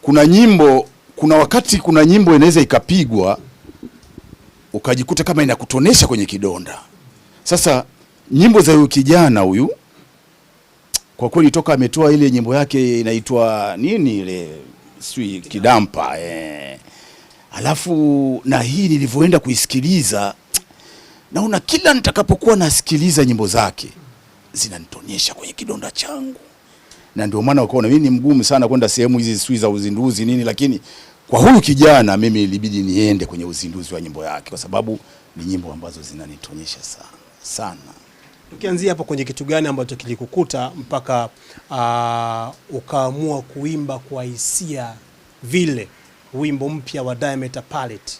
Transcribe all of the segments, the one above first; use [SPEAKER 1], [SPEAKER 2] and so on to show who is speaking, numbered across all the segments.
[SPEAKER 1] Kuna nyimbo, kuna wakati kuna nyimbo inaweza ikapigwa ukajikuta kama inakutonesha kwenye kidonda. Sasa nyimbo za huyu kijana huyu kwa kweli toka ametoa ile nyimbo yake inaitwa nini ile, sijui Kidampa Alafu na hii nilivyoenda kuisikiliza, naona kila nitakapokuwa nasikiliza nyimbo zake zinanitonyesha kwenye kidonda changu, na ndio maana ukaona mimi ni mgumu sana kwenda sehemu hizi sijui za uzinduzi nini, lakini kwa huyu kijana mimi ilibidi niende kwenye uzinduzi wa nyimbo yake kwa sababu ni nyimbo ambazo zinanitonyesha sana sana.
[SPEAKER 2] Tukianzia hapo kwenye kitu gani ambacho kilikukuta mpaka ukaamua kuimba kwa hisia vile wimbo mpya wa Diameter Palette?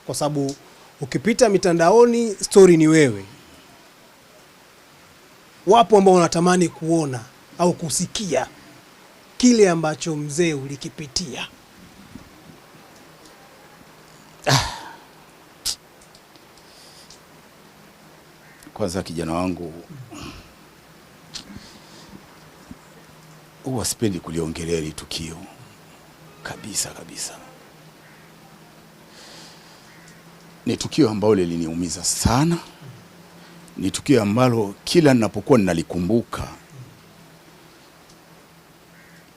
[SPEAKER 2] Kwa sababu ukipita mitandaoni story ni wewe. Wapo ambao wanatamani kuona au kusikia kile ambacho mzee ulikipitia.
[SPEAKER 1] Kwanza kijana wangu, huwa sipendi kuliongelea hili tukio kabisa kabisa. Ni tukio ambalo liliniumiza sana, ni tukio ambalo kila ninapokuwa ninalikumbuka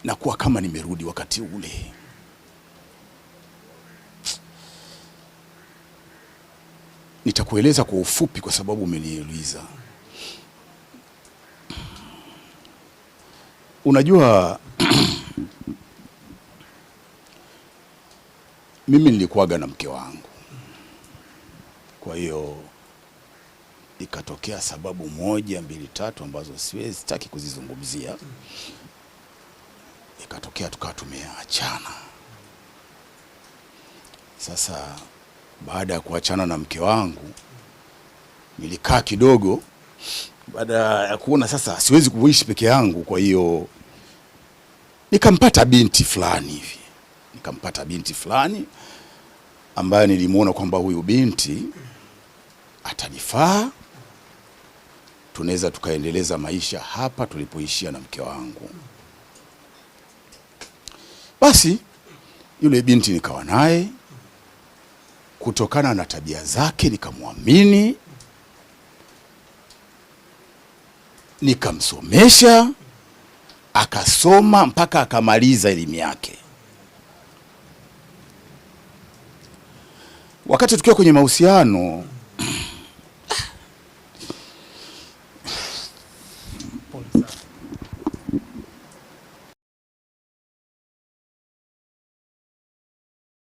[SPEAKER 1] nakuwa kama nimerudi wakati ule. Nitakueleza kwa ufupi kwa sababu umeniuliza. Unajua, mimi nilikuwaga na mke wangu, kwa hiyo ikatokea sababu moja mbili tatu ambazo siwezi sitaki kuzizungumzia, ikatokea tukawa tumeachana. Sasa baada ya kuachana na mke wangu nilikaa kidogo, baada ya kuona sasa siwezi kuishi peke yangu, kwa hiyo nikampata binti fulani hivi, nikampata binti fulani ambaye nilimuona kwamba huyu binti atanifaa, tunaweza tukaendeleza maisha hapa tulipoishia na mke wangu. Basi yule binti nikawa naye, kutokana na tabia zake nikamwamini, nikamsomesha, akasoma mpaka akamaliza elimu yake. Wakati tukiwa kwenye mahusiano,